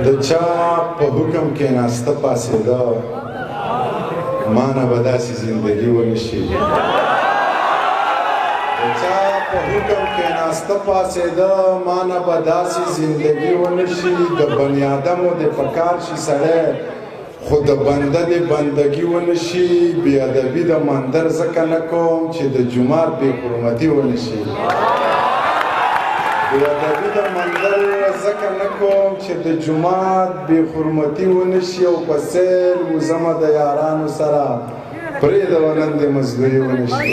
د چا په حکم کې ناسته پاڅېده، ما نه به داسې زندګي ونه شي. د چا په حکم کې ناسته پاڅېده، ما نه به داسې زندګي ونه شي. د بني آدمو د پکار شي سړی، خو د بنده د بندګي ونه شي. بې ادبي د مندر ځکه نه کوم چې د جومات بې حرمتي ونه شي. بې ادبي د مندر ځکه نه کوم چې د جومات بې حرمتي ونه شي. او په سیل وزمه د یارانو سره پرېږده نن دې مزدوري ونه شي.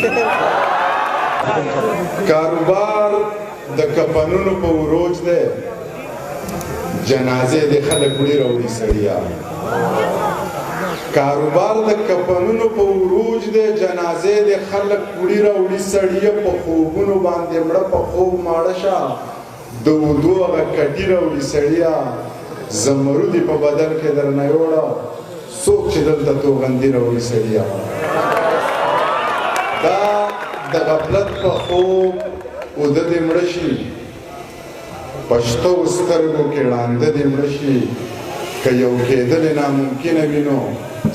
کاروبار د کفنونو په عروج دی، جنازې دې خلک وړي راوړي سړیا. کاروبار د کفنونو په عروج دی، جنازې دې خلک وړي راوړي سړیه. په خوبونو باندې مړه په خوب ماړه شه، د اودو هغه کټي راوړي سړیه. زمرودي په بدن کې درنه یوړه، څوک چې دلته توغندي راوړي سړیه. دا د غفلت په خوب اوده دې مړه شي، په شتو سترګو کې ړانده دې مړه شي. که یو کېدل ناممکنه وي نو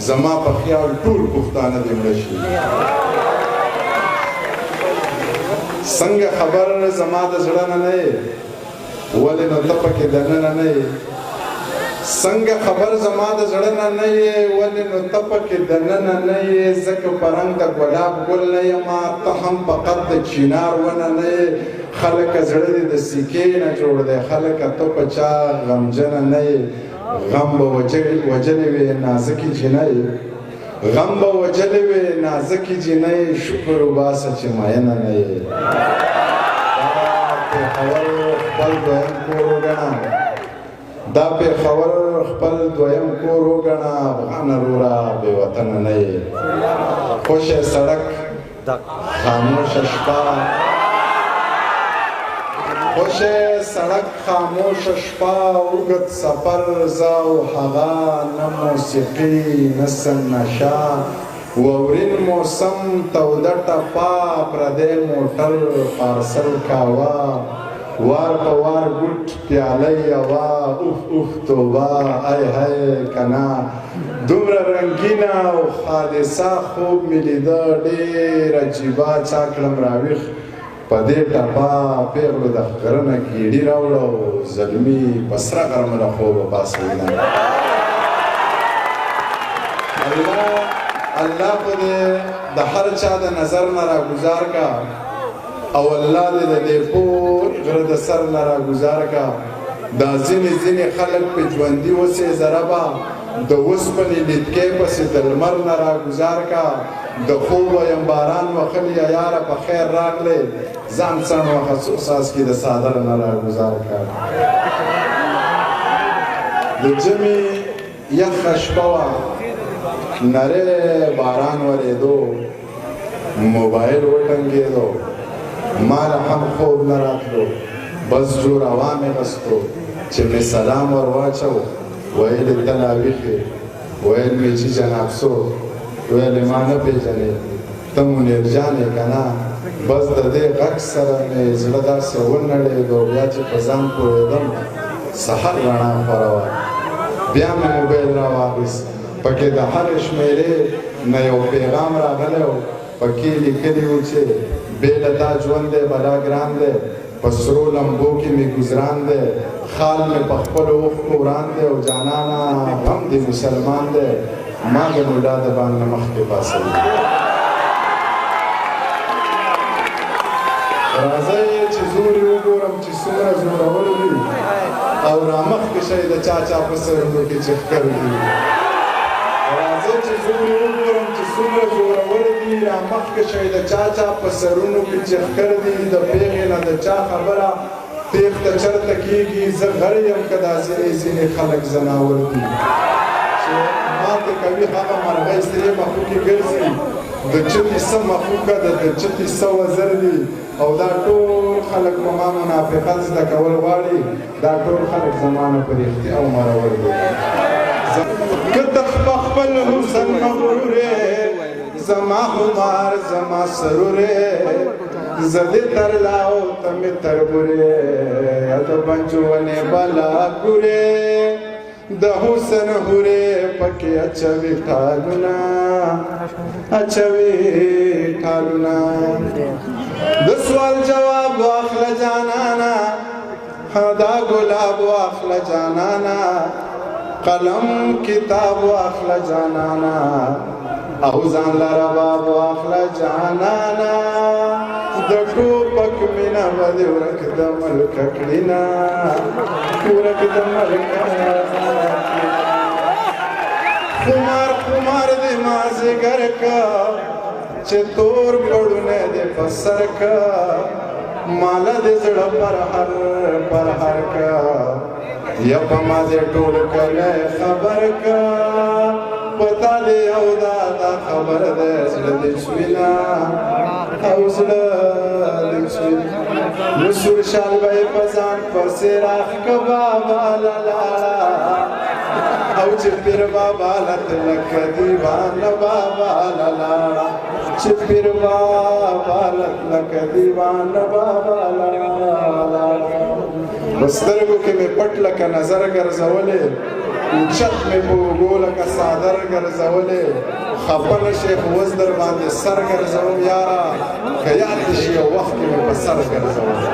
زما په خیال ټول پښتانه دې مړه شي. څنګه خبر زما د زړه نه نه یې، ولې نو ته پکې دننه نه یې؟ څنګه خبر زما د زړه نه نه یې، ولې نو ته پکې دننه نه یې؟ ځکه په رنګ د ګلاب ګل نه یمه، ته هم په قد د چینار ونه نه یې. خلکه زړه دې د سیکې نه جوړ دی، خلکه ته په چا غمجنه نه یې. غم به وژلې وې نازکې جینۍ، غم به وژلې وې نازکې جینۍ، شکر وباسه چې مینه نه یې. دا پېښور خپل دویم کور وګڼه، دا پېښور خپل دویم کور وګڼه، افغانه روره بې وطنه نه یې. خوشی سړک خاموشه شپه، خوشی سړک خاموشه شپه، اوږد سفر زه او هغه، نه موسیقي نه سنشه، واورین موسم توده ټپه، پردی موټر پارسل کاوه، وار په وار ګوټ پیاله یوه، اوف اوف توبه ای های کنه. دومره رنګینه او خالصه خوب مې لیده، ډېر عجیبه چا کړم راویښ په دې ټپه. پېغلو د غره نه ګېډي راوړه او زلمي په سره غرمه له خوبه پاڅېدله. الله الله خو دې د هر چا د نظر نه راګوزار کا، او الله دې د دې پور غره د سر نه راګوزار کا. دا ځینې ځینې خلک په ژوندي وسې ضربه د اوسپنې لیتکې پسې د لمر نه راګوزار کا. د خوبه یم باران وخلی یاره په خیر راغلې، ځان څڼ وخه څو څاڅکي د څادر نه راګوزار کا. د ژمي یخه شپه وه، نری باران ورېدو، موبایل وټنګېدو، ما له هم خوب نه راتلو. بس جوړه وامې غستو چې مې سلام ور واچو، ویل یې ته لا ویښ یې؟ ویل مې چې جناب څوک؟ ویل یې ما نه پېژنې، ته منیر جان یې که نه؟ بس د دې غږ سره مې زړه داسې ونړېدو، بیا چې په ځان پوهېدم سحر رڼا خوره وه. بیا مې موبایل راواخیست، پکې د هرې شمېرې نه یو پیغام راغلی و، پکې لیکلي وو چې بې له تا ژوند دی بلا ګران دی، په سرو لمبو کې مې ګذران دی، خال مې په خپلو اوښکو وران دی، او جانانه غم دې مسلمان دی، ما د ملا د بانګ نه مخکې پاڅوي. راځئ چې زور یې وګورم چې څومره زورور دي، او رامخکې شئ د چا چا په سرونو کې چې ښکر دي. راځئ چې زور یې وګورم چې څومره زورور دي، رامخکې شئ د چا چا په سرونو کې چې ښکر دي. د پېغې نه د چا خبره تېښته چرته کېږي، زه غر یم که دا ځینې ځینې خلک ځناور دي چې ماته کوي هغه مرغۍ سرې مخوکې ګرځي، د چتي څه مخوکه ده، د چتي څه وزر دي. او دا ټول خلک په ما منافقت زده کول غواړي، دا ټول خلک زما نه په رښتیا او مرور دي. که ته خپل حسن مغرور یې، زما خمار زما سرور یې، زه دې ترلا او ته مې تربور یې، د بنجو ونې بلا ګورې. د حسن حورې پکې اچوي ټالونه، اچوي ټالونه. د سوال جواب واخله جانانا، دا ګلاب واخله جانانا، قلم کتاب واخله جانانا، او ځان له رباب واخله جانانا. د ټوپک مینه به دې ورک د ملک کړینه، ورک د ملک. خمار خمار دې مازیګر کا، چې تور پړونه دې په سر کا، ماله دې زړه پر هر پر هر کا، یا په ما دې ټول کلی خبر کا. پتا دې او دا دا خبر ده، زړه دې چوینا او زړه دې چوینا. نو سور شال به یې په ځان پسې راښکه بابا لالا، او چې پیر بابا لت لکه دیوان بابا لالا، چې پیر بابا لت لکه دیوان بابا لالا. په سترګو کې مې پټ لکه نظر ګرځولې، اوچت مې په اوږو لکه څادر ګرځولې. خفه نه شې خو اوس در باندې سر ګرځوم یاره، که یاد دې شي یو وخت کې مې په سر ګرځولې.